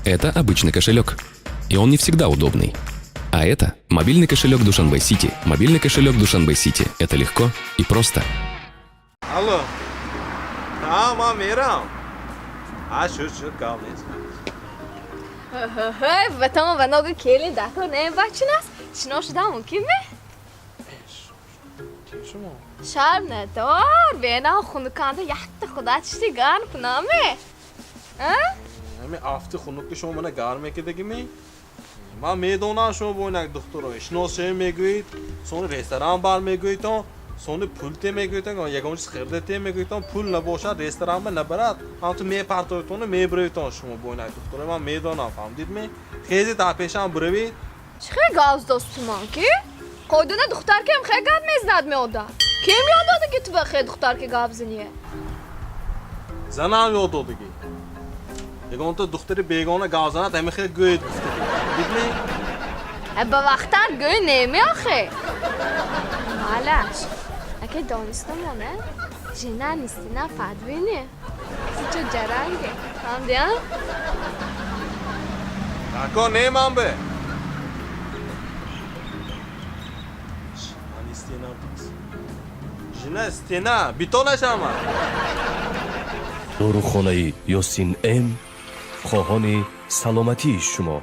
Это обычный кошелек. И он не всегда удобный. А это мобильный кошелек Душанбе Сити. Мобильный кошелек Душанбе Сити. Это легко и просто. Алло. Ҳа, ман мерам. Ҳа, шуд, шуд, гап нест. Ҳай, ватама ба нога келин дакор не бачинас. Шино шуда мумкин ме? Шумо? Шарм надор, бена хунуканда якта худа чишти гарм кунаме. А? Ҳами афти хунук шумо мана гарм мекардагими? Ман медонам, шумо бо инак духтуро шиносшавӣ мегӯед, сони ресторан бар мегӯедтон, сони пул те мегӯедтон, ягон чиз хирда те мегӯедтон, пул набошад, ресторан ба набарад, ҳамту мепартоедтону мебироедтон. Шумо бо инак духтуро ман медонам, фаҳмидидми? Хези дар пешам биравед. Чӣ хел гап достуман ки? Қойдуна духтар кем хел гап мезнад меода. Кем ёд дода ки ту ба хел духтар ки гап зание? Занам ёд додагӣ. Ягонта духтари бегона гап занад, ҳами хел гӯед гуфтагӣ. Дидми? Ба вақтар гӯй немеохе. Малаш. Аке донистамона? Жена не стена подвине. Киси чо ҷаранге. Фаҳмди, а? Тако неман бе. Жена не стена бас. Жена стена, бито нашама. Дорухонаи Ёсин М хоҳони саломатии шумо.